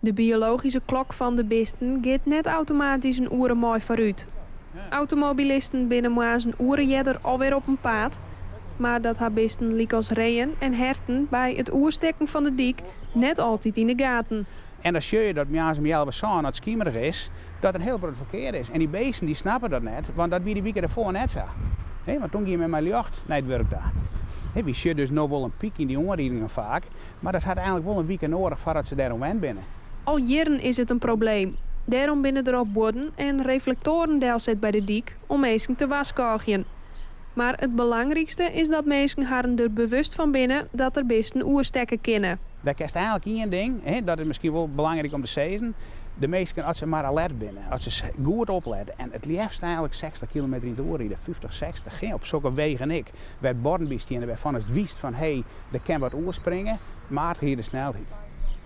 De biologyske klok fan de bisten giet net automatysk in oere mei foarút. Automobilisten binne moarns in oere earder alwer op 'en paad. Mar dat ha bisten lykas reeën en herten by it oerstekken fan de dyk net altyd yn de gaten. En dan sjogge je dat moarns om 6.30, as it skimerich is, dat der in hiel protte ferkear is. En dy bisten dy snappe dat net, want dat wie dy wike dêrfoar net sa. Want doe gie men mei ljocht nei it wurk ta. Wy sjogge dus no wol in pyk yn dy oanridingen faak, mar dat hat eigenlik wol in wike noadich foardat se dêroan wend binne. Al jierren is it in probleem. Dêrom binne der al buorden en reflektoaren delset by de dyk om minsken te warskôgjen. Mar it belangrykste is dat minsken harren der bewust fan binne dat der bisten oerstekke kinne. Dêr kinst eigenlik ien ding, hè, dat is miskien wol belangryk om te sizzen, de minsken as se mar alert binne, as se goed oplette en it leafst eigenlik 60 kilometer yn it oere ride, 50, 60, hè, op sokke wegen ek, wêr't buorden by steane wêrfan ast witst fan hé, der kin wat oerspringe, matigje de snelheid.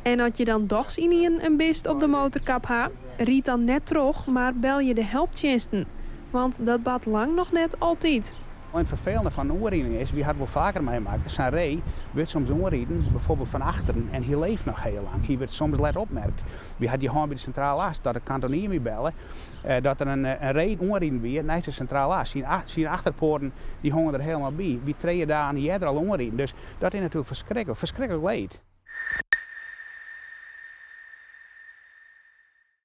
En as je dan dochs ynienen in bist op de motorkap ha, ryd dan net troch, mar belje de helptsjinsten. Want dat bart lang noch net altyd. En it ferfelende fan in oanriding is, wy ha it wol faker meimakke, sa'n ree wurdt soms oanriden, byfoarbyld fan achteren, en hy leeft noch hiel lang. Hy wurdt soms let opmerkt. Wy ha dy hân by de Sintrale As, dat de kantonier my belle, dat der in ree oanriden wie neist de Sintrale As. Syn achterpoaten dy hongen der hielendal by. Wie 3 dagen earder al oanriden. Dus dat is natuerlik ferskriklik, ferskriklik leed.